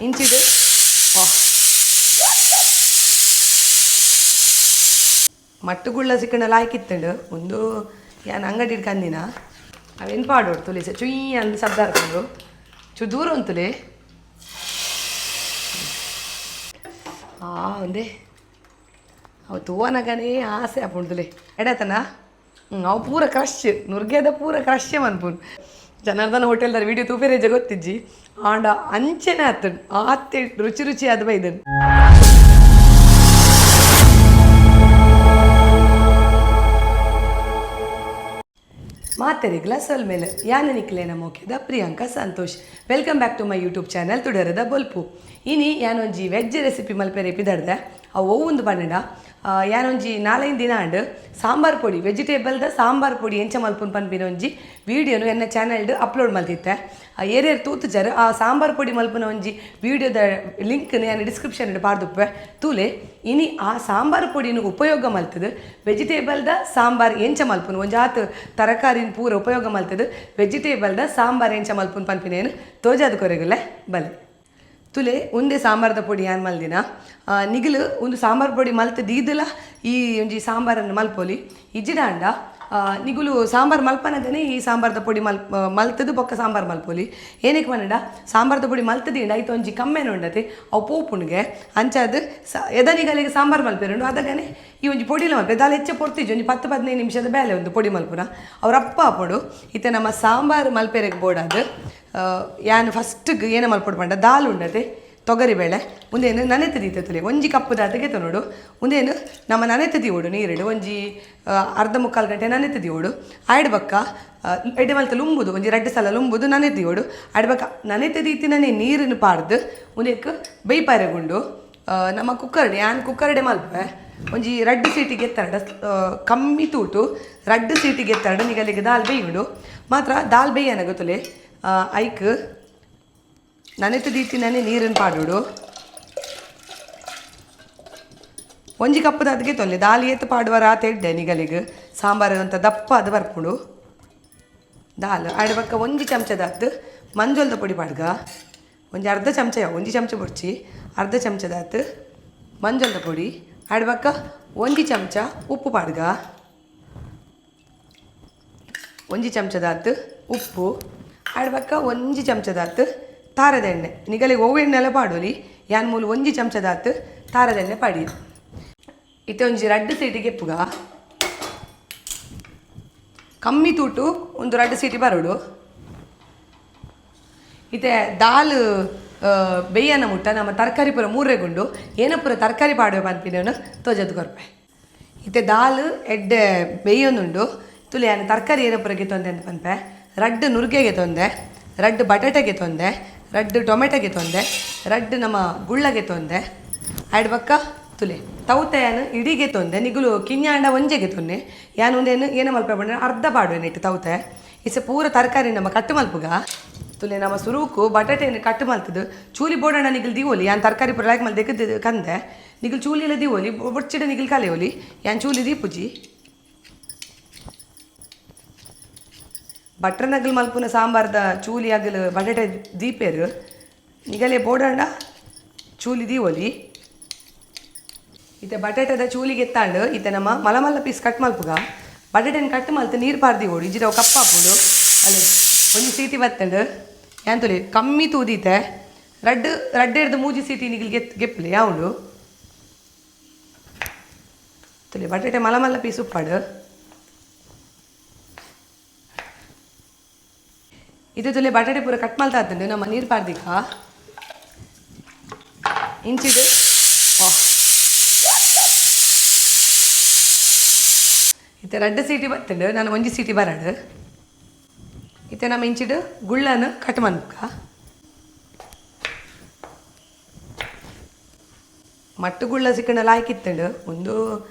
ಇಂಚಿಡ್ ಮಟ್ಟುಗುಳ್ಳ ಸಿಕ್ಕಂಡ ಲಾಯ್ಕಿತ್ತಂಡು ಉಂದು ಯಾನ್ ಅಂಗಡಿಡ್ ಕಂದಿನ ಅವೇನು ಪಾಡೋಡು ತುಲಿಸೆ ಚುಯ್ ಅಂದ್ ಶಬ್ದ ಅರ್ಪುಂಡು ಚು ದೂರ ಉಂತುಲೆ. ಆ ಒಂದೇ ಅವು ತೂವನಗನೇ ಆಸೆ ಆಪುಂಡು ಎಡತನ ಅವು ಪೂರ ಕ್ರಶ್ ನುರ್ಗೆದ ಪೂರ ಕ್ರಶ್ ಮನ್ಪುನು. ಜನಾರ್ದನ ಹೋಟೆಲ್ದಾರ ವಿಡಿಯೋ ತೂಪೆರೇಜ ಗೊತ್ತಿಜ್ಜಿ ಆಂಡ ಅಂಚೆನೆ ಆತುಂಡು ಆತೆ ರುಚಿ ರುಚಿ ಆದ್ ಬೈದನ್. ಮಾತೆರಿಗ್ಲ ಸೊಲ್ಮೆಲ್ ಯಾನ ನಿಕ್ಲೆನ ಮೋಕೆದ Priyanka Santosh. Welcome back to my YouTube channel ತುಡರದ ಬೊಲ್ಪು. ಇನಿ ಯಾನೊಂಜಿ ವೆಜ್ ರೆಸಿಪಿ ಮಲ್ಪೆರೆ ಪಿದಡ್ದೆ ಅವು ಒವ್ವೊಂದು ಪಂಡ ಯಾನೊಂಜಿ ನಾಲೈದು ದಿನ ಆಂಡ್ ಸಾಂಬಾರ್ ಪೊಡಿ ವೆಜಿಟೇಬಲ್ದ ಸಾಂಬಾರ್ ಪೊಡಿ ಎಂಚ ಮಲ್ಪುನು ಪನ್ಪಿನ ಒಂಜಿ ವೀಡಿಯೋನು ಎನ್ನ ಚಾನಲ್ಡ್ ಅಪ್ಲೋಡ್ ಮಲ್ತಿತ್ತೆ. ಏರೇರು ತೂತುಜಾರ್ ಆ ಸಾಂಬಾರ್ ಪೊಡಿ ಮಲ್ಪುನ ಒಂಜಿ ವೀಡಿಯೋದ ಲಿಂಕ್ನ್ ಯಾನ್ ಡಿಸ್ಕ್ರಿಪ್ಷನ್ ಪಾಡ್ದುಪ್ಪೆ ತೂಲೆ. ಇನಿ ಆ ಸಾಂಬಾರ್ ಪೊಡಿನ ಉಪಯೋಗ ಮಲ್ತದು ವೆಜಿಟೇಬಲ್ದ ಸಾಂಬಾರ್ ಎಂಚ ಮಲ್ಪುನು ಒಂಜಾತ್ ತರಕಾರಿನ ಪೂರ ಉಪಯೋಗ ಮಲ್ತದು ವೆಜಿಟೇಬಲ್ದ ಸಾಂಬಾರ್ ಎಂಚ ಮಲ್ಪುನು ಪನ್ಪಿನೇನು ತೋಜಾದ ಕೊರೆಗುಲೆ ಬಲೆ. ತುಲೆ ಒಂದೇ ಸಾಂಬಾರ್ದ ಪೊಡಿ ಯಾನ್ ಮಲ್ದಿನ ನಿಗಲು ಒಂದು ಸಾಂಬಾರ್ ಪೊಡಿ ಮಲ್ತ್ ದೀದಲ ಈ ಒಂಜಿ ಸಾಂಬಾರನ್ನು ಮಲ್ಪೊಲಿ ಇಜ್ಜಿಡಾಂಡ ನಿಗುಲು ಸಾಂಬಾರ್ ಮಲ್ಪನದನೆ ಈ ಸಾಂಬಾರ್ದ ಪೊಡಿ ಮಲ್ತದು ಬೊಕ್ಕ ಸಾಂಬಾರ್ ಮಲ್ಪೊಲಿ. ಏನಕ್ಕೆ ಪಂಡ ಸಾಂಬಾರ್ದ ಪೊಡಿ ಮಲ್ತದೀಂಡ ಐತ ಒಂಜಿ ಕಮ್ಮೆನ ಉಂಡತೆ ಅವು ಪೋಪುಂಡುಗೆ ಅಂಚಾದ್ ಎದನಿಗಲಿಗೆ ಸಾಂಬಾರ್ ಮಲ್ಪೆರುಂಡು ಅದಗನೆ ಈ ಒಂಜಿ ಪೊಡಿಲ ಮಲ್ಪೆ ದಾಲ ಹೆಚ್ಚ ಪೊರ್ತಿಜಿ ಒಂಜಿ 10-15 ನಿಮಿಷದ ಬೇಲೆ ಒಂದು ಪೊಡಿ ಮಲ್ಪುನ ಅವ್ರಪ್ಪ ಆಪೊಡು. ಇತ್ತೆ ನಮ್ಮ ಸಾಂಬಾರ್ ಮಲ್ಪೆರೆಗ್ ಬೋಡಾದ್ ಯಾನ್ ಫಸ್ಟ್ಗೆ ಏನ ಮಲ್ಪೊಡು ಪಂಡ ದಾಲ್ ಉಂಡತೆ ತೊಗರಿಬೇಳೆ ಉಂದೇನು ನನೆತ್ ದೀತುಲೆ ಒಂಜಿ ಕಪ್ಪು ದಾತೆಗೆ ತೊನೊಡು ಉಂದೇನು ನಮ್ಮ ನನೆತ್ ದೀವೊಡು ನೀರಿಡು ಒಂಜಿ ಅರ್ಧ ಮುಕ್ಕಾಲು ಗಂಟೆ ನನೆತ್ ದೀವೊಡು ಆಯ್ಡ್ ಬೊಕ್ಕ ಎಡ್ಡೆ ಮಲ್ತ್ ಲುಂಬುದು ಒಂಜಿ ರಡ್ಡ್ ಸಲ ಲುಂಬುದು ನನೆತ್ ದೀವೊಡು ಆಯ್ಡ್ ಬೊಕ್ಕ ನನೆತ್ ದೀತಿನನೆ ನೀರನ್ನು ಪಾಡ್ದು ಉಂದೆಕ್ ಬೇಯ್ಪಾರೆಗುಂಡು. ನಮ್ಮ ಕುಕ್ಕರ್ಡೆ ಯಾನ್ ಕುಕ್ಕರ್ಡೆ ಮಲ್ಪೆ ಒಂಜಿ ರಡ್ಡ್ ಸೀಟಿಗೆ ಎತ್ತರಡ ಕಮ್ಮಿ ತೂಟು ರಡ್ಡ್ ಸೀಟಿಗೆ ಎತ್ತರಡ ನಿಗಲಿಗೆ ದಾಲ್ ಬೇಯುಂಡು ಮಾತ್ರ ದಾಲ್ ಬೇಯನ ಗೊತ್ತುಲೆ. ಐಕ್ ನನೆತ್ ದೀತಿನನೆ ನೀರನ್ನು ಪಾಡೋಡು ಒಂಜಿ ಕಪ್ಪು ಅದಕ್ಕೆ ತೊಲ್ಲೆ ದಾಲ್ ಏತ್ ಪಾಡುವ ರಾತ್ ಎಡ್ಡೆ ನಿಗಲಿಗೆ ಸಾಂಬಾರು ಅಂತ ದಪ್ಪ ಅದು ಬರ್ಪುಂಡು ದಾಲ್ ಆಯ್ಡ್ ಬೊಕ್ಕ ಒಂಜಿ ಚಮಚದಾತ್ ಮಂಜೊಲ್ದ ಪೊಡಿ ಪಾಡ್ಗ ಒಂಜಿ ಅರ್ಧ ಚಮಚ ಒಂಜಿ ಚಮಚ ಬೊಡ್ಚಿ ಅರ್ಧ ಚಮಚದಾತ್ ಮಂಜೊಲ್ದ ಪೊಡಿ ಆಯ್ಡ್ ಬೊಕ್ಕ ಒಂಜಿ ಚಮಚ ಉಪ್ಪು ಪಾಡ್ಗ ಒಂಜಿ ಚಮಚದಾತ್ ಉಪ್ಪು ಆಯ್ಡ್ ಬೊಕ್ಕ ಒಂಜಿ ಚಮಚದಾತ್ ತಾರದ ಎಣ್ಣೆ ನಿಗಲಿಗೆ ಒವ್ವು ಎಣ್ಣೆಲ ಪಾಡೊಲಿ ಯಾನ್ ಮೂಲು ಒಂಜಿ ಚಮಚದಾತ್ ತಾರದ ಎಣ್ಣೆ ಪಾಡಿ. ಇತ್ತೆ ಒಂಜಿ ರಡ್ಡ್ ಸೀಟಿಗೆ ಎಪ್ಪುಗ ಕಮ್ಮಿ ತೂಟು ಒಂದು ರಡ್ಡ್ ಸೀಟಿ ಬರೋಡು. ಇತ್ತೆ ದಾಲ್ ಬೇಯನ ಮುಟ್ಟ ನಮ್ಮ ತರಕಾರಿ ಪೂರ ಮೂರೆಗುಂಡು ಏನ ಪೂರ ತರಕಾರಿ ಪಾಡುವೆ ಪನ್ಪಿನನು ತೋಜದ್ ಕೊರ್ಪೆ. ಇತ್ತೆ ದಾಲ್ ಎಡ್ಡೆ ಬೇಯೊಂದುಂಡು ತುಲೆ ಯಾನ್ ತರಕಾರಿ ಏನ ಪೂರ ಗೆತೊಂದೆ ಅಂತ ಪನ್ಪೆ. ರಡ್ಡ್ ನುರ್ಗೆಗೆ ತೊಂದೆ, ರಡ್ಡ್ ಬಟಾಟೆಗೆ ತೊಂದೆ, ರಡ್ಡ್ ಟೊಮೆಟೊಗೆ ತೊಂದೆ, ರಡ್ಡ್ ನಮ್ಮ ಗುಳ್ಳಗೆ ತೊಂದೆ ಆಯ್ಡ್ ಬೊಕ್ಕ ತುಲೆ ತೌತೆಯನ್ನು ಇಡಿಗೆ ತೊಂದೆ ನಿಗುಲು ಕಿನ್ಯಾಂಡ ಒಂಜೆಗೆ ತೊನ್ನೆ ಯಾನ್ ಉಂದೇನು ಏನ ಮಲ್ಪೆ ಪಂಡ ಅರ್ಧ ಪಾಡುವೆ ನೆಟ್ ತೌತೆ ಇಸೆ ಪೂರ ತರಕಾರಿ ನಮ್ಮ ಕಟ್ಟು ಮಲ್ಪುಗ. ತುಲೆ ನಮ್ಮ ಸುರುಕು ಬಟಾಟೆಯನ್ನು ಕಟ್ಟು ಮಲ್ತದು ಚೂಲಿ ಬೋಡಣ್ಣ ನಿಗಲ್ ದೀವೊಲಿ ಯಾನ್ ತರಕಾರಿ ಪೂರ ಲಾಯ್ಕ್ ಮಲ್ದೆಕ್ ಕಂದೆ ನಿಗಲ್ ಚೂಲಿ ಎಲ್ಲ ದೀವೊಲಿ ಬೊಡ್ಚಿಡ ನಿಗಲ್ ಕಲೆಯೊಲಿ ಯಾನ್ ಚೂಲಿ ದೀಪುಜಿ. ಬಟ್ರನಗಲ್ ಮಲ್ಪುನ ಸಾಂಬಾರ್ದ ಚೂಲಿ ಅಗಲ್ ಬಟಾಟೆ ದೀಪೇರು ನಿಗಲೆ ಬೋಡಂಡ ಚೂಲಿ ದೀವೊಲಿ. ಇತ್ತೆ ಬಟಾಟೆದ ಚೂಲಿಗೆ ಎತ್ತಾಂಡು ಇತ್ತೆ ನಮ್ಮ ಮಲ್ಲ ಮಲ್ಲ ಪೀಸ್ ಕಟ್ ಮಲ್ಪುಗ ಬಟಾಟೆನ ಕಟ್ ಮಲ್ತು ನೀರು ಪಾರ್ದೀವೊಡು ಇಜ್ಜಿಡ ಅವು ಕಪ್ಪಾಪುಂಡು. ಅಲ್ಲಿ ಒಂಜಿ ಸೀಟಿ ಬತ್ತಂಡು ಯಾನ್ ತೂಲೆ ಕಮ್ಮಿ ತೂದಿತ್ತೆ ರಡ್ಡ್ ರಡ್ಡೆರ್ದ್ ಮೂಜಿ ಸೀಟಿ ನಿಗಲ್ ಗೆಪ್ಪಲೆ ಯಾವುಂಡು ತುಲೆ ಬಟಾಟೆ ಮಲ್ಲ ಮಲ್ಲ ಪೀಸ್ ಉಪ್ಪಾಡು. ಇತ್ತೆ ತುಲೆ ಬಟಾಟೆ ಪೂರ ಕಟ್ ಮಲ್ತಾತುಂಡು ನಮ್ಮ ನೀರು ಪಾರ್ದಿಕ ಇಂಚಿಡ್ ಇತ್ತೆ ರಡ್ಡ್ ಸೀಟಿ ಬತ್ತುಂಡು ನಾನು ಒಂಜಿ ಸೀಟಿ ಬರಡು. ಇತ್ತೆ ನಮ್ಮ ಇಂಚಿಡ್ ಗುಳ್ಳನು ಕಟ್ ಮನ್ಪುಗ ಮಟ್ಟು ಗುಳ್ಳ ಸಿಕ್ಕಂಡ ಲಾಯ್ಕಿತ್ತುಂಡು ಒಂದು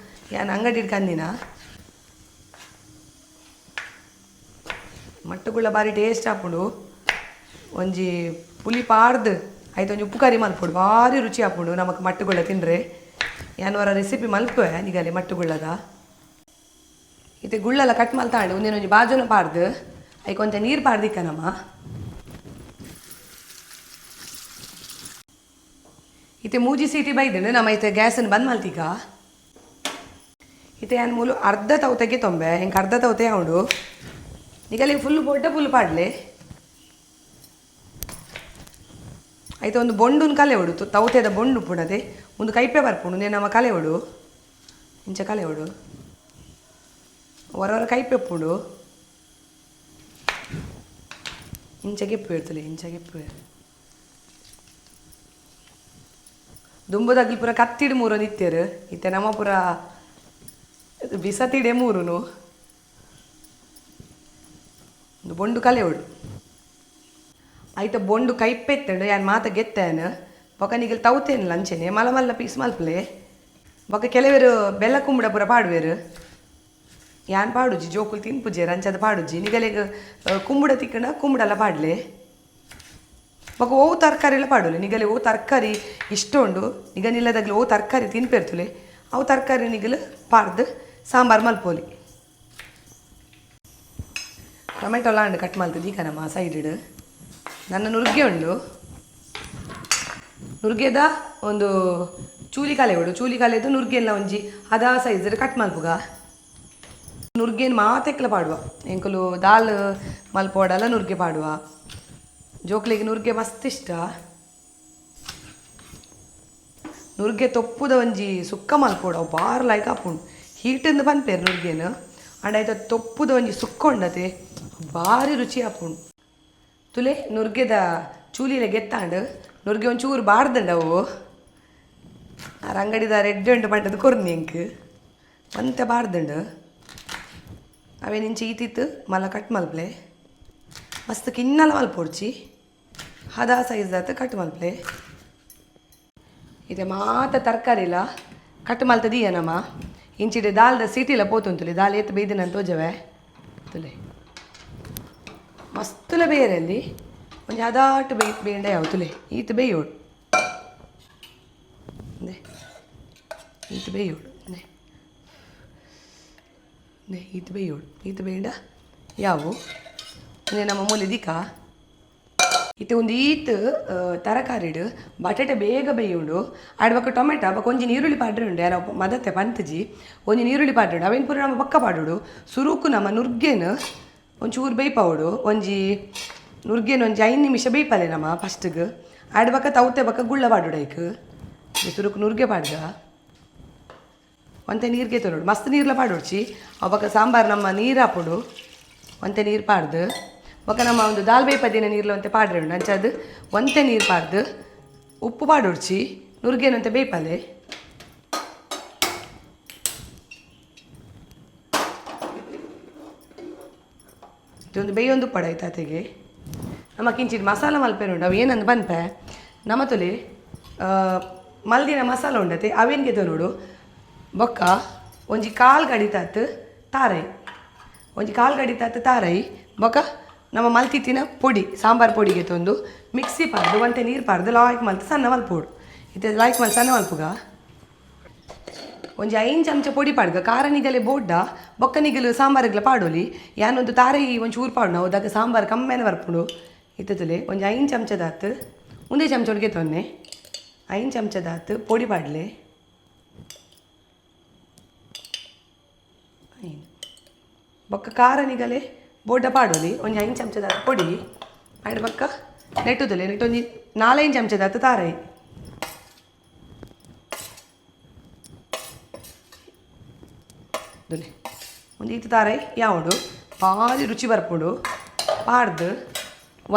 ಯಾನ್ ಅಂಗಡಿಡ್ ಕಂದಿನ ಮಟ್ಟುಗುಳ್ಳ ಬಾರಿ ಟೇಸ್ಟ್ ಆಪುಂಡು ಒಂಜಿ ಪುಲಿ ಪಾಡ್ದು ಐತ ಒಂಜಿ ಉಪ್ಪು ಕರಿ ಮಲ್ಪೊಡು ಭಾರಿ ರುಚಿ ಆಪುಂಡು ನಮಕ್ ಮಟ್ಟುಗುಳ್ಳ ತಿಂದರೆ. ಯಾನ್ ಒರ ರೆಸಿಪಿ ಮಲ್ಪುವೆ ನಿಗಲೆ ಮಟ್ಟುಗುಳ್ಳದ. ಇತ್ತೆ ಗುಳ್ಳೆಲ್ಲ ಕಟ್ ಮಲ್ತಾಂಡು ಒಂದೇನೊಂಜಿ ಬಾಜೊನ ಪಾಡ್ದು ಐಕ್ ಒಂತೆ ನೀರು ಪಾಡ್ದಿಕ್ಕ ನಮ್ಮ. ಇತ್ತೆ ಮೂಜಿ ಸೀಟಿ ಬೈದುಂಡು. ನಮ್ಮ ಇತ್ತೆ ಗ್ಯಾಸನ್ನು ಬಂದ್ ಮಲ್ತೀಗ. ಇತ್ತೆ ಯಾನ್ ಮೂಲು ಅರ್ಧ ತೌತೆಗೆ ತೊಂಬೆ, ಎಂಕ್ ಅರ್ಧ ತೌತೆ ಉಂಡು. ನಿಗಲಿ ಫುಲ್ ಬೊಡ್ಡ ಫುಲ್ ಪಾಡ್ಲೆ. ಐತೆ ಒಂದು ಬೊಂಡುನ್ ಕಲೆ ಉಡು, ತೌತೆದ ಬೊಂಡು ಪುಣದೆ ಒಂದು ಕೈಪೆ ಬರ್ಪುಂಡು. ನೇ ನಮ್ಮ ಕಲೆ ಉಡು, ಇಂಚ ಕಲೆ ಉಡು, ಹೊರ ಹೊರ ಕೈಪೆ ಉಪ್ಪುಂಡು. ಇಂಚ ಗೆಪ್ಪು ಇರ್ತಲೆ, ಇಂಚ ಗೆಪ್ಪು. ದುಂಬುದಗ್ಲಿ ಪೂರ ಕತ್ತಿಡು ಮೂರು ನಿತ್ಯರು, ಇತ್ತೆ ನಮ್ಮ ಪೂರ ಬಿಸತಿಡೆ ಮೂರುನು. ಒಂದು ಬೊಂಡು ಕಲೆ ಉಡು. ಐತ ಬೊಂಡು ಕೈಪೆತ್ತಂಡು ಯಾನ್ ಮಾತ ಗೆತ್ತೇನು. ಬೊಕ ನಿಗಲ್ ತೌತೇನಿಲ್ಲ ಅಂಚೆನೆ ಮಲ್ಲ ಮಲ್ಲ ಪೀಸ್ ಮಲ್ಪಲೆ. ಬೊಕ ಕೆಲವರು ಬೆಲ್ಲ ಕುಂಬಡ ಪೂರ ಪಾಡುವೆರು, ಯಾನ್ ಪಾಡುಜಿ, ಜೋಕುಲು ತಿನ್ಪುಜೆರ್ ಅಂಚದ ಪಾಡುಜಿ. ನಿಗಲೆಗ್ ಕುಂಬುಡ ತಿಕ್ಕಂಡ ಕುಂಬುಡಲ ಪಾಡ್ಲೆ. ಬೊಕ ಓವು ತರಕಾರಿ ಎಲ್ಲ ಪಾಡೋಲಿ. ನಿಗಲೆ ಓ ತರಕಾರಿ ಇಷ್ಟ ಉಂಡು, ನಿಗ ನಿಲ್ಲದಾಗಲಿ ಓ ತರಕಾರಿ ತಿನ್ಪೆರ್ತುಲೆ, ಅವು ತರಕಾರಿ ನಿಗಲು ಪಾಡ್ದು ಸಾಂಬಾರು ಮಲ್ಪೋಲಿ. ಟೊಮೆಟೊ ಲಾಂಡ್ ಕಟ್ ಮಲ್ತದ ಈಗ ನಮ್ಮ ಸೈಡ್. ನನ್ನ ನುರ್ಗೆ ಉಂಡು, ನುರ್ಗೆದ ಒಂದು ಚೂಲಿ ಕಲೆ ಉಂಡು. ಚೂಲಿ ಕಲೆದು ನುರ್ಗೆಲ್ಲ ಒಂಜಿ ಅದ ಸೈಜ್ ಕಟ್ ಮಲ್ಪುಗ. ನುರ್ಗೇನು ಮಾತೆಕ್ಲ ಪಾಡುವ, ಎಂಕುಲು ದಾಲ್ ಮಲ್ಪೋಡಲ್ಲ ನುರ್ಗೆ ಪಾಡುವ. ಜೋಕ್ಲಿಗೆ ನುರ್ಗೆ ಮಸ್ತ್ ಇಷ್ಟ. ನುರ್ಗೆ ತೊಪ್ಪುದ ಒಂಜಿ ಸುಕ್ಕ ಮಲ್ಪೋಡು, ಅವು ಬಾರ್ ಲೈಕ್ ಆಪುಂಡು. ಹೀಟಿಂದ ಪನ್ಪೇರು ನುರ್ಗೇನು, ಅಂಡ್ ಐತ ತೊಪ್ಪುದ ಒಂಜಿ ಸುಕ್ಕ ಉಂಡತೆ, ಭಾರಿ ರುಚಿ ಆಪುಂಡು. ತುಲೆ ನುರ್ಗೆದ ಚೂಲಿಲೆ ಗೆತ್ತಾಂಡು ನುರ್ಗೆ ಒಂಚೂರು ಬಾರ್ದಂಡ ಅವು. ಆ ಅಂಗಡಿದ ರೆಡ್ ಉಂಡು ಪಂಡದು ಕೊರ್ನಿ ಎಂಕ್ ಒಂತೆ ಬಾರ್ದಂಡು. ಅವೇನಿಂಚಿ ಈತಿತ್ತು ಮಲ್ಲ ಕಟ್ ಮಲ್ಪ್ಲೆ, ಮಸ್ತ್ ಕಿನ್ನಲ ಮಲ್ಪೊಡ್ಚಿ, ಹದ ಸೈಜ್ ಆತ ಕಟ್ ಮಲ್ಪ್ಲೆ. ಇದೆ ಮಾತ ತರಕಾರಿಲ ಕಟ್ ಮಲ್ತದೀಯ ನಮ್ಮ. ಇಂಚಿಡೆ ದಾಲ್ದ ಸೀಟಿಲ ಪೋತುಂತುಲೆ, ದಾಲ್ ಏತ್ ಬೈದಿನ ತೋಜವೆ ತುಲೆ. ಮಸ್ತುಲ ಬೇರೆ ಅಲ್ಲಿ ಒಂಜಿ ಅದಾಟು ಬೇಯ್ ಬೇಂಡ ಯಾವ ತುಲೆ. ಈತ ಬೇಯೋಡು ಅಂದೆ, ಈತ ಬೇಯೋಡು ಅಂದೆ, ಅಂದೆ ಈತ ಬೇಯೋಡು, ಈತ ಬೇಂಡ ಯಾವು ಅಂದೆ ನಮ್ಮ ಮೂಲೆ ದಿಕ್ಕ. ಇತ್ತೆ ಒಂದು ಈತ್ ತರಕಾರಿಡ್ ಬಟಾಟೆ ಬೇಗ ಬೇಯುಂಡು. ಆಡ್ ಬೊಕ್ಕ ಟೊಮೆಟೊ ಬೊಕ್ಕ ಒಂಜಿ ನೀರುಳ್ಳಿ ಪಾಡ್ರೆ ಉಂಡು. ಯಾರೋ ಮದತ್ತೆ ಪಂತಜಿ, ಒಂಜಿ ನೀರುಳ್ಳಿ ಪಾಡ್ರೆ ಉಂಡು. ಅವೇನು ಪೂರ ನಮ್ಮ ಬೊಕ್ಕ ಪಾಡೋಡು. ಸುರುಕು ನಮ್ಮ ನುರ್ಗೇನು ಒಂಚೂರು ಬೇಯ್ಪಾವೋಡು. ಒಂಜಿ ನುರ್ಗೇನು ಒಂಜಿ 5 ನಿಮಿಷ ಬೇಯ್ಪಾಲೆ ನಮ್ಮ ಫಸ್ಟ್ಗೆ. ಆಡ್ ಬೊಕ್ಕ ತೌತೆ ಬೊಕ್ಕ ಗುಳ್ಳ ಪಾಡೋಡು. ಐಕ್ ಸುರುಕು ನುರ್ಗೆ ಪಾಡ್ಗ ಒಂತೆ ನೀರಿಗೆ ತರೋಡು, ಮಸ್ತ್ ನೀರ್ಲ ಪಾಡೋಡ್ಚಿ. ಅವು ಬೊಕ್ಕ ಸಾಂಬಾರು ನಮ್ಮ ನೀರು ಹಾಪೋಡು. ಒಂತೆ ನೀರು ಪಾಡ್ದು ಬೊಕ್ಕ ನಮ್ಮ ಒಂದು ದಾಲ್ ಬೇಯ್ಪದಿನ ನೀರ್ಲ ಒಂತೆ ಪಾಡ್ರೆ ಉಂಡು. ಅಂಚಾದ್ ಒಂತೆ ನೀರು ಪಾಡ್ದು ಉಪ್ಪು ಪಾಡೋಡ್ಚಿ, ನುರ್ಗೇನಂತೆ ಬೇಯ್ಪಾಲೆ. ಇದೊಂದು ಬೇಯೊಂದು ಪಡ ಆಯ್ತು ಆತೆಗೆ. ನಮ್ಮ ಕಿಂಚಿಟ್ ಮಸಾಲ ಮಲ್ಪೇರು ಉಂಡು. ಅವು ಏನಂದು ಪನ್ಪೆ ನಮ್ಮ ತುಲಿ ಮಲ್ದಿನ ಮಸಾಲ ಉಂಡತೆ ಅವೇನ್ಗೆ ನೋಡು. ಬೊಕ್ಕ ಒಂಜಿ ಕಾಲು ಗಡಿತಾತ್ ತಾರೈ, ಒಂಜಿ ಕಾಲು ಗಡಿತಾತ್ ತಾರೈ. ಬೊಕ್ಕ ನಮ್ಮ ಮಲ್ತಿತ್ತಿನ ಪೊಡಿ, ಸಾಂಬಾರು ಪೊಡಿಗೆ ತಂದು ಮಿಕ್ಸಿ ಪಾಡ್ದು ಒಂತೆ ನೀರು ಪಾಡ್ದು ಲಾಯ್ಕ್ ಮಲ್ತು ಸಣ್ಣ ಮಲ್ಪೋಡು. ಇತ್ತೆ ಲಾಯ್ಕ್ ಮಲ್ತು ಸಣ್ಣ ಮಲ್ಪುಗ. ಒಂಜಿ 5 ಚಮಚ ಪೊಡಿ ಪಾಡ್ಗ. ಖಾರ ನಿಗಲೆ ಬೋಡ್ಡ ಬೊಕ್ಕ ನಿಗಲು ಸಾಂಬಾರುಗ್ಲ ಪಾಡೋಲಿ. ಯಾನೊಂದು ತಾರೈ ಒಂಚೂರು ಪಾಡು, ನಾವು ದಾಗ ಸಾಂಬಾರು ಕಮ್ಮೆನೆ ಬರ್ಪುಂಡು. ಇತ್ತುಲೆ ಒಂಜಿ 5 ಚಮಚದಾತ್, ಒಂದೇ ಚಮಚ ಒಳಗೆ ತೊನ್ನೆ 5 ಚಮಚದಾತ್ ಪೊಡಿ ಪಾಡ್ಲೆ. 5 ಬೊಕ್ಕ ಖಾರ ನಿಗಲೆ ಬೋಡ್ಡ ಪಾಡೋಲಿ. ಒಂಜಿ 5 ಚಮಚದಾತ್ ಪೊಡಿ ಆಯ್ಡ್ ಬೊಕ್ಕ ನೆಟ್ಟುದಲೆ ನೆಟ್ಟು ಒಂಜಿ 4-5 ಚಮಚದಾತ್ ತಾರೈ. ದುಲೆ ಒಂದು ಈತ ತಾರೈ ಯಾವುಂಡು ಭಾರಿ ರುಚಿ ಬರ್ಪುಂಡು. ಪಾಡ್ದು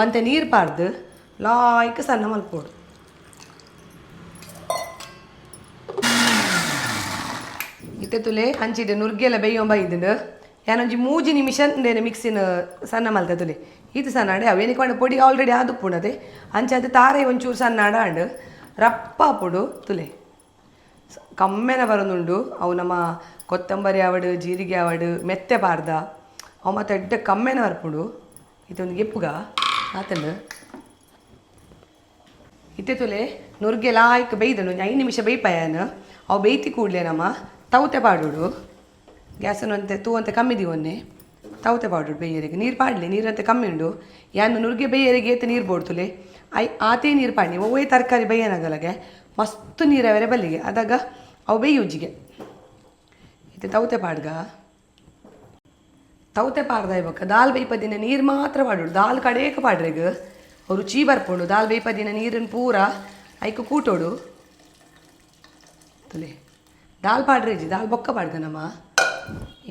ಒಂತೆ ನೀರು ಪಾಡ್ದು ಲಾಯ್ಕ್ ಸಣ್ಣ ಮಲ್ಪೋಡು. ಇತ್ತೆ ತುಲೆ ಅಂಚಿಡೆ ನುರ್ಗೆಲ್ಲ ಬೇಯೊಂಬ ಇದ್ದುಂಡು. ಯಾನೊಂಜಿ 3 ನಿಮಿಷ ಮಿಕ್ಸಿನ ಸಣ್ಣ ಮಲ್ತ ತುಲೆ. ಈತ ಸಣ್ಣ ಆಂಡೆ ಅವೇನಿಗೆ ಪಂಡ ಪೊಡಿ ಆಲ್ರೆಡಿ ಆದುಪ್ಪುಂಡತೆ. ಅಂಚಾದ ತಾರೈ ಒಂಚೂರು ಸಣ್ಣ ಆಡ ಆಂಡ್ ರಪ್ಪ ಆಪುಂಡು. ತುಲೆ ಕಮ್ಮೆನ ಬರೋದುಂಡು. ಅವು ನಮ್ಮ ಕೊತ್ತಂಬರಿ ಆವಡು, ಜೀರಿಗೆ ಆವಡು, ಮೆತ್ತೆ ಪಾರ್ದ ಅವು ಮತ್ತು ಎಡ್ಡೆ ಕಮ್ಮೆನ ಬರ್ಪುಂಡು. ಇದೊಂದು ಗೆಪ್ಪುಗ ಆತಂಡು. ಇತ್ತೆ ತುಲೆ ನುರ್ಗೆ ಲಾಯ್ಕ್ ಬೇಯ್ದನು ಒಂಜಿ 5 ನಿಮಿಷ ಬೇಯ್ಪಾಯನ. ಅವು ಬೇಯ್ತಿ ಕೂಡಲೇ ನಮ್ಮ ತೌತೆ ಪಾಡೋಡು. ಗ್ಯಾಸನ್ನು ಒಂತೆ ತೂ ಅಂತೆ ಕಮ್ಮಿ ಒನ್ನೆ ತೌತೆ ಪಾಡೋಡು. ಬೇಯರಿಗೆ ನೀರು ಪಾಡಲಿ, ನೀರಂತೆ ಕಮ್ಮಿ ಉಂಡು. ಯಾನು ನುರ್ಗೆ ಬೇಯರಿಗೆ ಏತ ನೀರು ಬೋಡ್ತುಲೆ I ಆತೇ ನೀರು ಪಾಡಿ. ಒವ್ವೇ ತರಕಾರಿ ಬೇಯನಾಗಲಗೆ ಮಸ್ತ್ ನೀರವರೆ ಬಲ್ಲಿಗೆ ಅದಾಗ ಅವು ಬೇಯುಜ್ಜಿಗೆ. ಇತ್ತೆ ತೌತೆ ಪಾಡ್ಗ. ತೌತೆ ಪಾಡ್ದ ಬೊಕ್ಕ ದಾಲ್ ಬೇಯ್ಪದಿನ ನೀರು ಮಾತ್ರ ಪಾಡೋಡು, ದಾಲ್ ಕಡೇಕ ಪಾಡ್ರೆಗ್ ಅವು ರುಚಿ ಬರ್ಪುಂಡು. ದಾಲ್ ಬೇಯ್ಪದಿನ ನೀರನ್ನು ಪೂರ ಐಕ್ ಕೂಟೋಡು. ತುಲೆ ದಾಲ್ ಪಾಡ್ರೇಜಿ, ದಾಲ್ ಬೊಕ್ಕ ಪಾಡ್ಗ ನಮ್ಮ.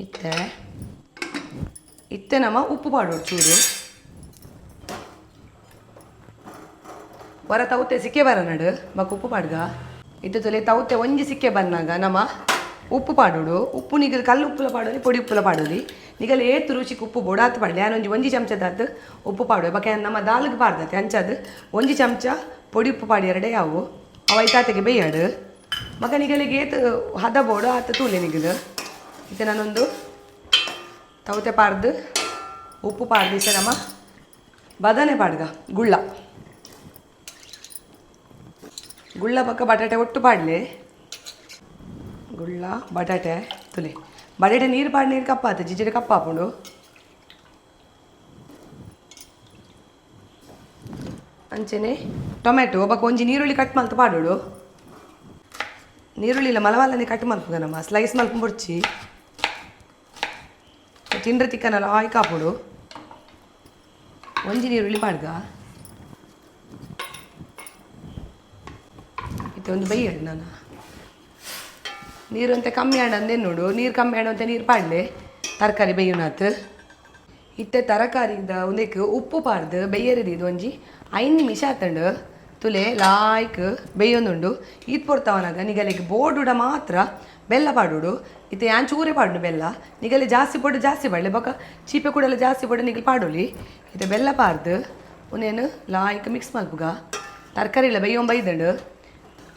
ಇತ್ತೆ ಇತ್ತೆ ನಮ್ಮ ಉಪ್ಪು ಪಾಡೋಡು ಚೂರು. ಹೊರ ತೌತೆ ಸಿಕ್ಕೆ ಬರನಡು ಬೊಕ್ಕ ಉಪ್ಪು ಪಾಡ್ಗ. ಇತ್ತೆ ತುಲೆ ತೌತೆ ಒಂಜಿ ಸಿಕ್ಕೆ ಬಂದಾಗ ನಮ್ಮ ಉಪ್ಪು ಪಾಡೋಡು. ಉಪ್ಪು ನಿಗಲ್ ಕಲ್ಲು ಉಪ್ಪುಲ ಪಾಡೋಲಿ, ಪೊಡಿ ಉಪ್ಪುಲ ಪಾಡೋಲಿ. ನಿಗಲ್ ಏತು ರುಚಿಗೆ ಉಪ್ಪು ಬೋಡಾತ್ ಪಾಡಲಿ. ಯಾನ್ ಒಂಜಿ ಒಂಜಿ ಚಮಚದಾತ್ ಉಪ್ಪು ಪಾಡುವೆ. ಬೊಕ್ಕ ನಮ್ಮ ದಾಲ್ಗ್ ಪಾಡ್ದತೆ ಅಂಚಾದ್ ಒಂಜಿ ಚಮಚ ಪೊಡಿ ಉಪ್ಪು ಪಾಡಿ ಎರಡೇ ಯಾವು ಅವು ಐತಾತೆಗೆ ಬೇಯಾಡು. ಬೊಕ್ಕ ನಿಗಲಿಗೆ ಏತು ಹದ ಬೋಡು ಆತ ತೂಲೆ ನಿಗಲು. ಇತ್ತೆ ನಾನೊಂದು ತೌತೆ ಪಾಡ್ದು ಉಪ್ಪು ಪಾಡ್ದು ಇತ್ತೆ ನಮ್ಮ ಬದನೆ ಪಾಡ್ಗ. ಗುಳ್ಳ ಗುಳ್ಳ ಬೊಕ್ಕ ಬಟಾಟೆ ಒಟ್ಟು ಪಾಡ್ಲೆ. ಗುಳ್ಳ ಬಟಾಟೆ ತುಲೆ ಬಟಾಟೆ ನೀರು ಪಾಡ್, ನೀರು ಕಪ್ಪಾತು ಜಿಜಿರೆ ಕಪ್ಪಾಪುಂಡು. ಅಂಚೆನೆ ಟೊಮೆಟೊ ಬೊಕ್ಕ ಒಂಜಿ ನೀರುಳ್ಳಿ ಕಟ್ ಮಲ್ತ್ ಪಾಡೋಡು. ನೀರುಳ್ಳಿ ಇಲ್ಲ ಮಲಮಲ್ಲನೆ ಕಟ್ ಮಲ್ಪುಗ ನಮ್ಮ, ಸ್ಲೈಸ್ ಮಲ್ಪು ಬೊಡ್ಚಿ. ತಿಂಡ್ರೆ ತಿಕ್ಕನಲ್ಲ ಆಯ್ ಕಾಪುಡು. ಒಂಜಿ ನೀರುಳ್ಳಿ ಪಾಡ್ಗ. ಇತ್ತೆ ಒಂದು ಬೈಯಡ್ ನಾನು ನೀರು ಅಂತ ಕಮ್ಮಿ ಆಡಂದೆ ನೋಡು, ನೀರು ಕಮ್ಮಿ ಆಡುವಂತೆ ನೀರು ಪಾಡ್ಲೆ ತರಕಾರಿ ಬೇಯುನಾತ್. ಇತ್ತೆ ತರಕಾರಿದ ಒಂದಕ್ಕೆ ಉಪ್ಪು ಪಾಡ್ದು ಬೇಯರಿದ ಇದು ಒಂಜಿ 5 ನಿಮಿಷ ಆತಂಡು. ತುಲೆ ಲಾಯ್ಕ್ ಬೇಯೊಂದುಂಡು. ಈತ್ ಪೊರ್ತವನಾಗ ನಿಗಲಿಗೆ ಬೋಡುಡ ಮಾತ್ರ ಬೆಲ್ಲ ಪಾಡೋಡು. ಇತ್ತೆ ಯಾನ್ ಚೂರೆ ಪಾಡು ಬೆಲ್ಲ, ನಿಗಲಿ ಜಾಸ್ತಿ ಪೊಡು ಜಾಸ್ತಿ ಪಾಡಲೆ, ಬೊಕ್ಕ ಚೀಪೆ ಕೂಡಲ ಜಾಸ್ತಿ ಪೊಡು ನಿಗಲಿ ಪಾಡೋಲಿ. ಇತ್ತೆ ಬೆಲ್ಲ ಪಾರ್ದು ಒಂದೇನು ಲಾಯ್ಕ್ ಮಿಕ್ಸ್ ಮಲ್ಪುಗ. ತರಕಾರಿ ಇಲ್ಲ ಬೇಯೊಂಬ ಬೈದಂಡು.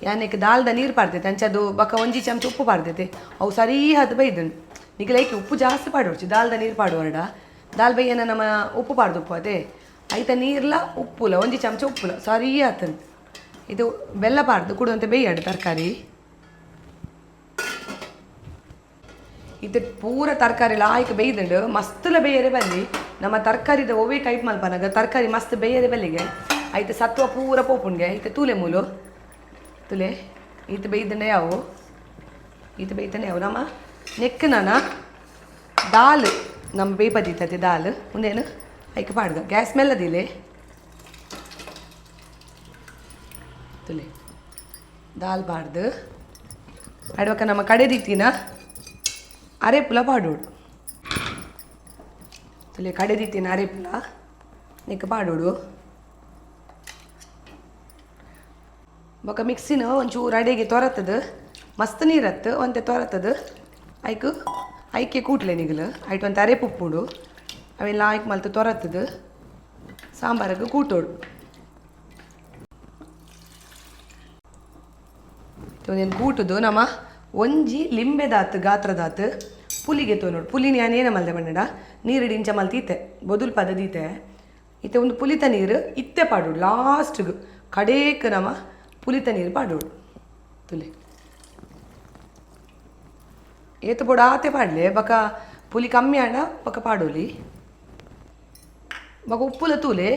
ಯಾನಿಕ್ ದಾಲ್ದ ನೀರು ಪಾಡ್ದೈತೆ ಅಂಚದು ಬೊಕ್ಕ ಒಂಜಿ ಚಮಚ ಉಪ್ಪು ಪಾಡ್ದೈತೆ ಅವು ಸರಿ ಅದು ಬೈದಂಡು. ನಿಗಲೈಕೆ ಉಪ್ಪು ಜಾಸ್ತಿ ಪಾಡೋಡ್ಚಿ ದಾಲ್ದ ನೀರು ಪಾಡುವರಡ. ದಾಲ್ ಬೈಯನ ನಮ್ಮ ಉಪ್ಪು ಪಾಡ್ದು ಉಪ್ಪು ಅದೇ ಐತ ನೀರ್ಲ ಉಪ್ಪುಲ ಒಂಜಿ ಚಮಚ ಉಪ್ಪುಲ ಸರಿ ಆತನ್. ಇದು ಬೆಲ್ಲ ಪಾಡ್ದು ಕುಡುವಂತೆ ಬೇಯಾಡು ತರಕಾರಿ. ಇದು ಪೂರ ತರಕಾರಿ ಲಾಯ್ಕ್ ಬೇಯ್ದುಂಡು, ಮಸ್ತುಲ ಬೇಯರೆ ಬಲ್ಲಿ. ನಮ್ಮ ತರಕಾರಿದ ಒವ್ವೇ ಕೈಪ್ ಮಲ್ಪನಾಗ ತರಕಾರಿ ಮಸ್ತ್ ಬೇಯರೆ ಬಲ್ಲಿಗೆ ಐತೆ ಸತ್ವ ಪೂರ ಪೋಪುಂಡ್ಗೆ. ಐತೆ ತೂಲೆ ಮೂಲು ತುಲೆ ಈತ ಬೇಯ್ದಂಡೆ ಯಾವು, ಈತ ಬೇಯ್ತಾನೆ ಯಾವು. ನಮ್ಮ ನೆಕ್ ನಾನ ದಾಲ್ ನಮ್ಮ ಬೇಯ್ಪದಿತ್ತತೆ ದಾಲ್ ಒಂದೇನು ಐಕ್ ಪಾಡ್ಗ. ಗ್ಯಾಸ್ ಮೆಲ್ಲದಿಲೆ ತುಲೆ ದಾಲ್ ಪಾಡ್ದು ಅಡ್ವಕ ನಮ್ಮ ಕಡೆದಿತ್ತಿನ ಅರೆಪುಲ ಪಾಡೋಡು. ತುಲೆ ಕಡೆದಿತ್ತಿನ ಅರೆಪುಲ ನೆಕ್ ಪಾಡೋಡು. ಬೊಕ್ಕ ಮಿಕ್ಸಿನ ಒಂಚೂರು ಅಡೆಗೆ ತೊರತದ, ಮಸ್ತ್ ನೀರತ್ತು ಒಂತೆ ತೊರತದ. ಐಕ್ ಐಕೆ ಕೂಟ್ಲೆ ನಿಗಲು ಐಟ್ ಒಂತೆ ಅರೆಪು ಉಪ್ಪುಂಡು ಅವೆಲ್ಲ ಐಕ್ ಮಲ್ತ್ ತೊರತದ ಸಾಂಬಾರಿಗೆ ಕೂಟೋಡು. ಒಂದೇನು ಕೂಟುದು ನಮ್ಮ ಒಂಜಿ ಲಿಂಬೆದಾತ್ ಗಾತ್ರದಾತ್ ಪುಲಿಗೆ ತೋನೋಡು. ಪುಲಿನ ಯಾನೇನ ಮಲ್ದೆ ಬಣ್ಣಡ ನೀರು ಇಂಚ ಮಲ್ತೀತೆ ಬೊದುಲು ಪದ ದೀತೆ. ಇತ್ತೆ ಒಂದು ಪುಲಿತ ನೀರು ಇತ್ತೆ ಪಾಡೋಡು ಲಾಸ್ಟ್ಗೆ ಕಡೇಕ್ ನಮ್ಮ ಪುಲಿತ ನೀರು ಪಾಡೋಡು. ತುಲೆ ಏತು ಬೋಡ ಆತೆ ಪಾಡ್ಲೆ ಬಕ ಪುಲಿ ಕಮ್ಮಿ ಆಂಡ ಬಕ ಪಾಡೋಲಿ. ಬಕ ಉಪ್ಪುಲ ತೂಲೆ.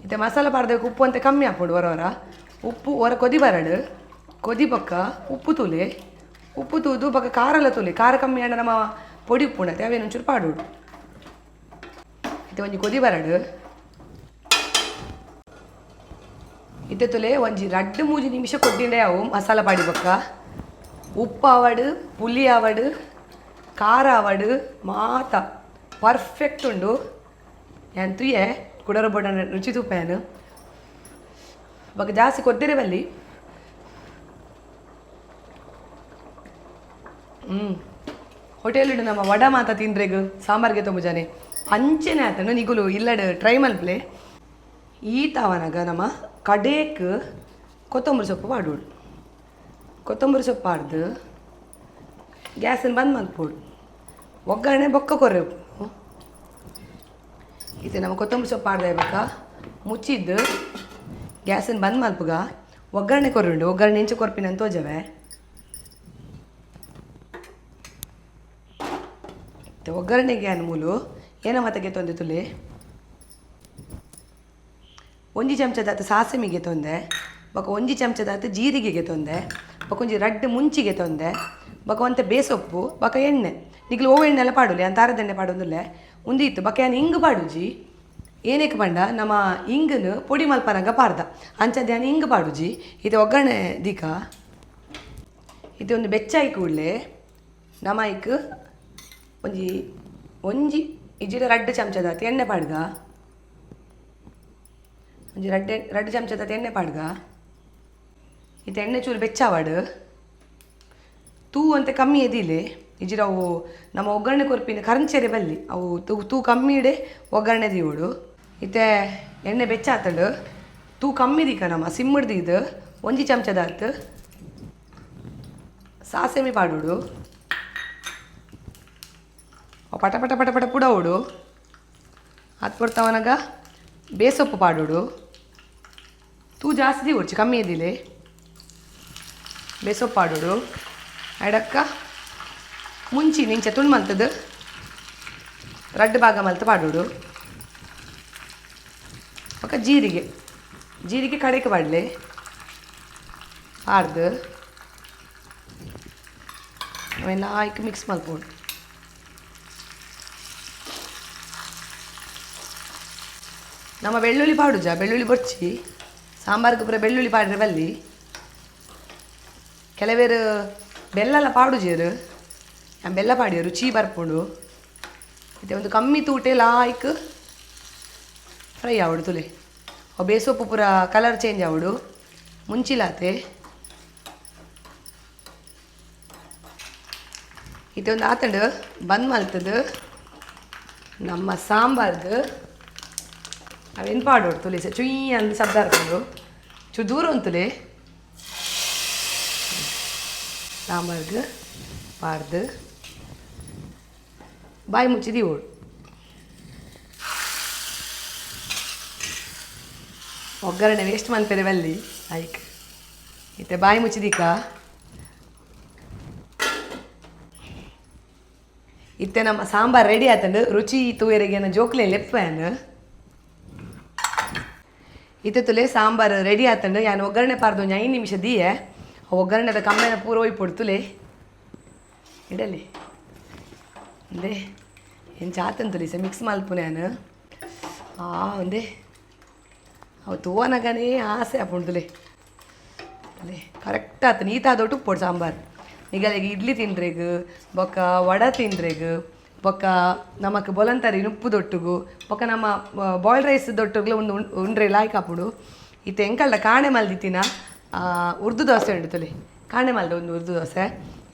ಇತ್ತೆ ಮಸಾಲ ಪಾಡ್ದಕ್ಕೆ ಉಪ್ಪು ಅಂತ ಕಮ್ಮಿ ಹಾಪೋಡು ಹೊರ ಹೊರ. ಉಪ್ಪು ಹೊರ ಕೊದಿ ಬರಡು ಕೊದಿ ಬೊಕ್ಕ ಉಪ್ಪು ತೂಲೆ. ಉಪ್ಪು ತೂದು ಬೊಕ್ಕ ಖಾರ ಎಲ್ಲ ತೂಲೆ. ಖಾರ ಕಮ್ಮಿ ಆಂಡ ನಮ್ಮ ಪೊಡಿ ಉಪ್ಪು ಉಂಡತೆ ಅವೇನು ಒಂಚೂರು ಪಾಡೋಡು. ಇತ್ತೆ ಒಂಜಿ ಕೊದಿ ಬರಡು. ಇತ್ತೆ ತುಲೆ ಒಂಜಿ ರಡ್ಡ್ ಮೂಜಿ ನಿಮಿಷ ಕೊದ್ದಿಂಡೆ ಅವು ಮಸಾಲ ಪಾಡಿ ಬೊಕ್ಕ ಉಪ್ಪು ಆವಡ್ ಪುಲಿ ಆವಡ್ ಖಾರ ಆವಡ್ ಮಾತ ಪರ್ಫೆಕ್ಟ್ ಉಂಡು. ಯಾನ್ ತುಯೆ ಕುಡರ ಬೋಡ ರುಚಿ ತೂಪೇನು ಬೊಕ್ಕ ಜಾಸ್ತಿ ಕೊದ್ದಿರೆ ಬಲ್ಲಿ. ಹೋಟೆಲ್ ನಮ್ಮ ವಡ ಮಾತ ತಿಂದ್ರೆಗ್ ಸಾಂಬಾರ್ಗೆ ತೊಂಬುಜಾನೆ ಅಂಚೆನೆ ಆತಂಡು. ನಿಗುಲು ಇಲ್ಲಡ್ ಟ್ರೈ ಮಲ್ಪಲೆ. ಈ ತಾವನಾಗ ನಮ್ಮ ಕಡೇಕ್ ಕೊತ್ತಂಬರಿ ಸೊಪ್ಪು ಪಾಡೋಡು. ಕೊತ್ತಂಬರಿ ಸೊಪ್ಪು ಪಾಡ್ದು ಗ್ಯಾಸನ್ನು ಬಂದ್ ಮಲ್ಪೋಡು. ಒಗ್ಗರಣೆ ಬೊಕ್ಕ ಕೊರ್ರೆ. ಇತ್ತೆ ನಮ್ಮ ಕೊತ್ತಂಬರಿ ಸೊಪ್ಪು ಪಾಡ್ದೆ ಬೊಕ್ಕ ಮುಚ್ಚಿದ್ದು ಗ್ಯಾಸನ್ನು ಬಂದ್ ಮಲ್ಪುಗ. ಒಗ್ಗರಣೆ ಕೊರ್ರುಂಡು. ಒಗ್ಗರಣೆ ಇಂಚ ಕೊರ್ಪಿನ ತೋಜವೆ. ಒಗ್ಗರಣೆಗೆ ಮೂಲು ಏನ ಮತ್ತಗೆ ತೊಂದೆ ತುಲೆ ಒಂಜಿ ಚಮಚದಾತ್ ಸಾಸಿಮಿಗೆ ತೊಂದೆ ಬೊಕ ಒಂಜಿ ಚಮಚದಾತ್ ಜೀರಿಗೆಗೆ ತೊಂದೆ, ಬೊಕ ಒಂಜಿ ರಡ್ಡ್ ಮುಂಚಿಗೆ ತೊಂದೆ, ಬೊಕ ಒಂತೆ ಬೇಸೊಪ್ಪು, ಬೊಕ ಎಣ್ಣೆ. ನಿಕ್ಲು ಓ ಎಣ್ಣೆಲ ಪಾಡೊಲಿ, ಯಾನ್ ತಾರದೆಣ್ಣೆ ಪಾಡೊಂದುಲ್ಲೆ. ಉಂದು ಇತ್ತು. ಬೊಕ ಯಾನ್ ಇಂಗ್ ಪಾಡುಜಿ, ಏನಕ್ಕೆ ಪಂಡ ನಮ್ಮ ಇಂಗನ್ ಪೊಡಿ ಮಲ್ಪನಗ ಪಾಡ್ದ, ಅಂಚದ ಯಾನ್ ಇಂಗ್ ಪಾಡುಜಿ. ಇದು ಒಗ್ಗರಣೆ ದೀಕ. ಇದು ಒಂದು ಬೆಚ್ಚಾಯಿ ಕೂಡಲೇ ನಮ್ಮ ಐಕ್ ಒಂಜಿ ಒಂಜಿ ಇಜ್ಜಿಡ ರಡ್ಡ್ ಚಮಚದಾತ್ ಎಣ್ಣೆ ಪಾಡ್ಗ, ಒಂಜಿ ರಡ್ಡ್ ರಡ್ಡ್ ಚಮಚದಾತ್ ಎಣ್ಣೆ ಪಾಡ್ಗ. ಇತ್ತೆ ಎಣ್ಣೆ ಚೂರು ಬೆಚ್ಚಾವಡ್. ತೂ ಅಂತೆ ಕಮ್ಮಿ ಎದಿಲೆ, ಇಜ್ಜಿಡ ಅವು ನಮ್ಮ ಒಗ್ಗರಣೆ ಕೊರ್ಪಿನ ಕರಂಚೆರೆ ಬಲ್ಲಿ, ಅವು ತೂ ತೂ ಕಮ್ಮಿ ಇಡೆ ಒಗ್ಗರಣೆ ದೀವೊಡು. ಇತ್ತೆ ಎಣ್ಣೆ ಬೆಚ್ಚಾತಂಡು, ತೂ ಕಮ್ಮಿ ದೀಕ. ನಮ್ಮ ಸಿಮ್ಮಡ್ದು ಇದು ಒಂಜಿ ಚಮಚದಾತ್ ಸಾಸೆಮಿ ಪಾಡೋಡು. ಅವು ಪಟ ಪಟ ಪಟ ಪಟ ಪುಡವೊಡು. ಅದು ಪೊರ್ತವನಗ ಬೇಸೊಪ್ಪು ಪಾಡೋಡು. ತೂ ಜಾಸ್ತಿ ದೀವೊಡ್ಚಿ, ಕಮ್ಮಿ ಎದಿಲೆ. ಬೇಸೊಪ್ಪು ಪಾಡೋಡು. ಎಡಕ್ಕ ಮುಂಚಿ ನಿಂಚೆ ತುಂಡು ಮಲ್ತದು ರಡ್ಡ್ ಭಾಗ ಮಲ್ತ್ ಪಾಡೋಡು. ಬೊಕ ಜೀರಿಗೆ, ಜೀರಿಗೆ ಕಡೆಕ್ ಪಾಡ್ಲೆ. ಪಾಡ್ದು ಅವೆಲ್ಲ ಐಕ್ ಮಿಕ್ಸ್ ಮಲ್ಪೊಡು. ನಮ್ಮ ಬೆಳ್ಳುಳ್ಳಿ ಪಾಡುಜ, ಬೆಳ್ಳುಳ್ಳಿ ಬೊರ್ಚಿ. ಸಾಂಬಾರ್ಗೆ ಪೂರ ಬೆಳ್ಳುಳ್ಳಿ ಪಾಡ್ರೆ ಬಲ್ಲಿ. ಕೆಲವೇರು ಬೆಲ್ಲಲ ಪಾಡುಜೆರ್, ಯಾನ್ ಬೆಲ್ಲ ಪಾಡಿಯೆ, ರುಚಿ ಬರ್ಪುಂಡು. ಇತ್ತೆ ಒಂದು ಕಮ್ಮಿ ತೂಟೆ ಲಾಯ್ಕ್ ಫ್ರೈ ಆವೊಡು ತುಲೆ. ಅವು ಬೇಸೊಪ್ಪು ಪೂರ ಕಲರ್ ಚೇಂಜ್ ಆವೊಡು. ಮುಂಚಿಲಾತೆ. ಇತ್ತೆ ಒಂದು ಆತಂಡು, ಬಂದ್ ಮಲ್ತದು ನಮ್ಮ ಸಾಂಬಾರ್ದು ಅವೇನು ಪಾಡೋಡು ತುಲೆ. ಚುಯ್ ಅಂದ್ ಶಬ್ದ ಬರ್ಪುಂಡು, ಚೂರು ದೂರ ಉಂತುಲೆ. ಸಾಂಬಾರ್ಗ್ ಪಾಡ್ದು ಬಾಯಿ ಮುಚ್ಚಿ ದೀವೊಡು. ಒಗ್ಗರಣೆ ವೇಸ್ಟ್ ಮನ್ಪೆರೆ ಬಲ್ಲಿ ಐಕ್. ಇತ್ತೆ ಬಾಯಿ ಮುಚ್ಚಿದೀಕ. ಇತ್ತೆ ನಮ್ಮ ಸಾಂಬಾರ್ ರೆಡಿ ಆತಂಡು. ರುಚಿ ತೂಯೆರೆಗೆ ಜೋಕ್ಲೆ ಲೆಪ್ಪು. ಇತ್ತೆ ತುಲೆ ಸಾಂಬಾರ್ ರೆಡಿ ಆತಂಡು. ಯಾನ್ ಒಗ್ಗರಣೆ ಪಾರ್ದು ಒಂಜಿ 5 ನಿಮಿಷ ದೀಯೆ. ಒಗ್ಗರಣೆದ ಕಮ್ಮೆನ ಪೂರ ಒಯ್ಪೊಡು. ತುಲೆ ಇಡಲಿ ಒಂದೇ ಎಂಚ ಆತಂದು ತುಲೆ ಸ ಮಿಕ್ಸ್ ಮಲ್ಪುನೆ ಯಾನ್. ಆ ಒಂದೇ ಅವು ತೂವನಗನೇ ಆಸೆ ಆಪುಂಡು ತುಲೆ. ಅದೇ ಕರೆಕ್ಟ್ ಆತು. ನೀತಾದೊಟ್ಟು ಉಪ್ಪೊಡು ಸಾಂಬಾರ್. ನಿಗಲೆಗ್ ಇಡ್ಲಿ ತಿಂಡ್ರೆಗ್, ಬೊಕ್ಕ ವಡ ತಿಂಡ್ರೆಗ್, ಬೊಕ್ಕ ನಮಕ್ ಬೊಲಂತರಿ ನುಪ್ಪು ದೊಟ್ಟುಗು, ಬೊಕ್ಕ ನಮ್ಮ ಬಾಯ್ಲ್ಡ್ ರೈಸ್ ದೊಟ್ಟುಗ್ಲ ಒಂದು ಉಂಡ್ರೆ ಲಾಯ್ಕ್ ಆಪುಂಡು. ಇತ್ತೆ ಎಂಕಲ್ಡ ಕಾಣೆ ಮಲ್ದಿತ್ತಿನ ಉರ್ದು ದೋಸೆ ಉಂಡು ತುಲೆ. ಕಾಣೆ ಮಲ್ದ ಒಂದು ಉರ್ದು ದೋಸೆ.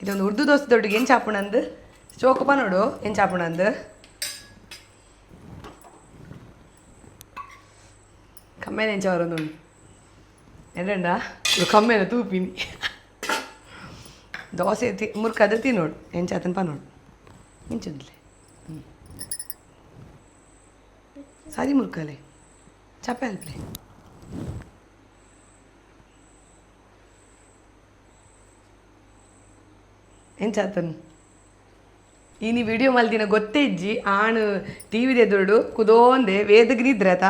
ಇದೊಂದು ಉರ್ದು ದೋಸೆ ದೊಡ್ಡಗೆ ಎಂಚ ಆಪುಂಡಂದು ಚೋಕು ಪನೊಡು, ಎಂಚ ಆಪುಂಡಂದು. ಕಮ್ಮೆನ ಎಂಚ ಬರೊಂದುಂಡು ಎಡ್ಡೆಂಡ ಕಮ್ಮೆನ ತೂಪಿನಿ. ದೋಸೆ ತಿ ಮುರ್ಕದ ತಿನ್ನೋಡು, ಎಂಚಾತನ್ ಪನೋಡು. ಇಂಚುಂದ್ಲೆ ಸಾರಿ ಮುರ್ಕಲೆ ಚಪ್ಪೆ ಅಲ್ಪ್ಲೆ. ಎಂಚಾತನ್ ಇನಿ ವಿಡಿಯೋ ಮಲ್ದಿನ ಗೊತ್ತೇ ಇಜ್ಜಿ. ಆಣ್ ಟಿ ವಿ ಎದುರುಡು ಕುದೋಂದೆ ವೇದಗ್ ನಿದ್ರೆ ಆತ.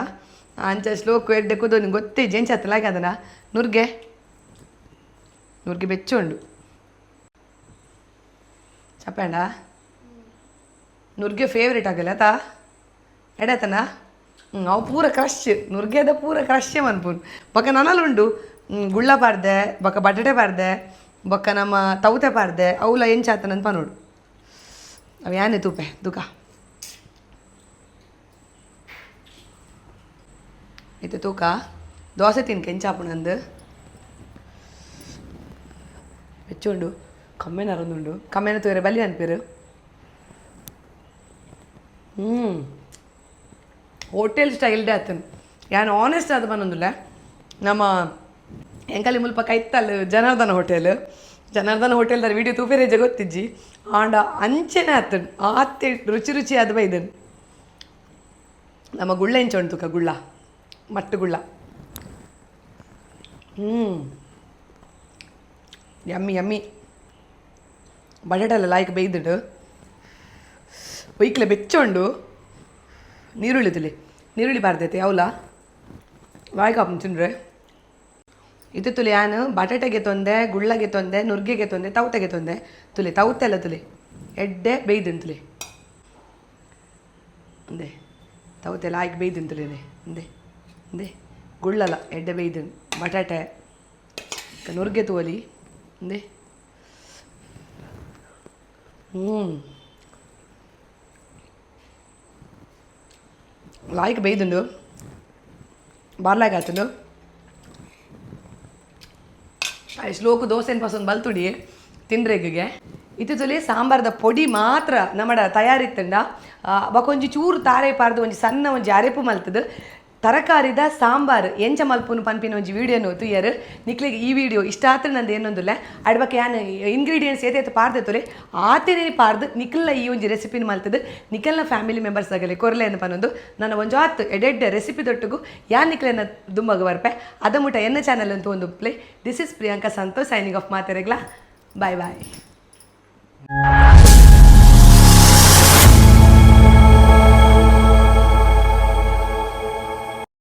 ಅಂಚ ಶ್ಲೋಕ ಎಡ್ಡೆ ಕುದೋನಿ ಗೊತ್ತೇ ಇಜ್ಜಿ. ಎಂಚಾತ ಲಾಯ್ಕ್ ಅದನ ನುರ್ಗೆ ನುರ್ಗೆ ಬೆಚ್ಚ ಉಂಡು. ಚಪ್ಪಂಡ ನುರ್ಗೆ ಫೇವ್ರೇಟ್ ಆಗಲ್ಲ ಆತಾ ಎಡತನ. ಅವು ಪೂರ ಕ್ರಶ್ ನುರ್ಗೆದ ಪೂರ ಕ್ರಶ್ ಮನ್ಪುನ್. ಬೊಕ ನನಲುಂಡು ಗುಳ್ಳ ಪಾಡ್ದೆ, ಬೊಕ ಬಟಾಟೆ ಪಾಡ್ದೆ, ಬೊಕ್ಕ ನಮ್ಮ ತೌತೆ ಪಾಡ್ದೆ. ಅವುಲ ಎಂಚಾತನಂತ ಪನೋಡು. ಅವು ಯಾನೆ ತೂಪೆ ತುಕ. ಇತ್ತೆ ತೂಕ ದೋಸೆ ತಿನ್ಕ ಎಂಚಾಪುಂಡಂದು. ಬೆಚ್ಚುಂಡು, ಕಮ್ಮೆನ ಅರೊಂದುಂಡು. ಕಮ್ಮೆನ ತೂಯರೆ ಬಲ್ಲಿ ಅನ್ಪೇರು. ಹೋಟೆಲ್ ಸ್ಟೈಲ್ಡೆ ಆತನ್. ಯಾನ್ ಆನೆಸ್ಟ್ ಆದ್ ಪನೊಂದುಲ್ಲೆ. ನಮ್ಮ ಎಂಕಲಿ ಮುಲ್ಪ ಕೈತಲ್ ಜನಾರ್ದನ ಹೋಟೆಲ್, ಜನಾರ್ದನ ಹೋಟೆಲ್ದ ವಿಡಿಯೋ ತೂಪೆರೇಜ ಗೊತ್ತಿಜ್ಜಿ. ಆಂಡ ಅಂಚೆನೆ ಆತನ್, ಆತೆ ರುಚಿ ರುಚಿ ಆದ್ ಬೈದನ್. ನಮ್ಮ ಗುಳ್ಳ ಎಂಚ ಉಂಟು ತುಕ, ಗುಳ್ಳ ಮಟ್ಟು ಗುಳ್ಳ. Yummy yummy. ಬಟಾಟೆಲ್ಲ ಲಾಯ್ಕ್ ಬೇಯ್ದುಂಡು. ಒಯ್ಕ್ಲೆ ಬೆಚ್ಚ ಉಂಡು. ನೀರುಳ್ಳಿ ತುಲೆ, ನೀರುಳ್ಳಿ ಬಾರ್ದೈತೆ. ಅವಲ ಲಾಯ್ಕ್ ಆಪುಂಡು ತಿಂಡ್ರೆ. ಇದು ತುಲೆ ಯಾನ್ ಬಟಾಟೆಗೆ ತೊಂದೆ, ಗುಳ್ಳಗೆ ತೊಂದೆ, ನುರ್ಗೆಗೆ ತೊಂದೆ, ತೌತೆಗೆ ತೊಂದೆ. ತುಲೆ ತೌತೆಲ್ಲ ತುಲೆ ಎಡ್ಡೆ ಬೇಯ್ದುನ್ ತುಲೆ. ಅಂದೆ ತೌತೆಲ್ಲ ಆಯ್ಕೆ ಬೇಯ್ದುನ್ ತುಲೆ. ಅಂದೆ ಅಂದೆ ಗುಳ್ಳಲ ಎಡ್ಡೆ ಬೇಯ್ದುನ್, ಬಟಾಟೆ, ನುರ್ಗೆ ತೂವಲಿ. ಅಂದೆ ಲಾಯ್ಕ್ ಬೇಯ್ದುಂಡು, ಬಾರ್ಲಾಗ ಆತುಂಡು. ಶ್ಲೋಕ ದೋಸೆನ್ ಪಸೊಂದು ಬಲ್ತುಡಿ ತಿಂಡ್ರೆಗ್ಗೆ. ಇತ್ತು ತುಲಿ ಸಾಂಬಾರ್ದ ಪೊಡಿ ಮಾತ್ರ ನಮ್ಮಡ ತಯಾರಿತ್ತಂಡ. ಬಕೊಂಜಿ ಚೂರು ತಾರೆ ಪಾರ್ದು ಒಂಜಿ ಸಣ್ಣ ಒಂಜಿ ಅರೆಪು ಮಲ್ತದು ತರಕಾರಿದ ಸಾಂಬಾರ್ ಎಂಚ ಮಲ್ಪುನು ಪನ್ಪಿನ ಒಂಜಿ ವೀಡಿಯೋನು ತುಯ್ಯರ್. ನಿಕ್ಲೆಗ್ ಈ ವಿಡಿಯೋ ಇಷ್ಟ ಆತ್ರ ನಂದು ಏನೊಂದುಲ್ಲ ಅಡ್ಬಕ್ಕೆ ಯಾನ್ ಇಂಗ್ರೀಡಿಯೆಂಟ್ಸ್ ಏತೇತು ಪಾರ್ದೆ ತುಲೆ ಆತೆನೇ ಪಾರ್ದು ನಿಕ್ಲ ಈ ಒಂಜಿ ರೆಸಿಪಿನ ಮಲ್ತದು ನಿಕಲ್ನ ಫ್ಯಾಮಿಲಿ ಮೆಂಬರ್ಸ್ ಆಗಲೆ ಕೊರ್ಲೆ ಪನ್ನೊಂದು. ನನ್ನ ಒಂಜಿ ಆತ್ ಎಡೆಡ್ಡೆ ರೆಸಿಪಿ ದೊಟ್ಟುಗು ಯಾನ್ ನಿಕ್ಲೆನ ದುಂಬಗ್ ಬರ್ಪೆ. ಅದ ಮುಟ ಎನ್ನ ಚಾನಲ್ ಅಂತ ಒಂದು play. This is Priyanka Santosh signing off. ಮಾತೆರೆಗ್ಲಾ bye bye.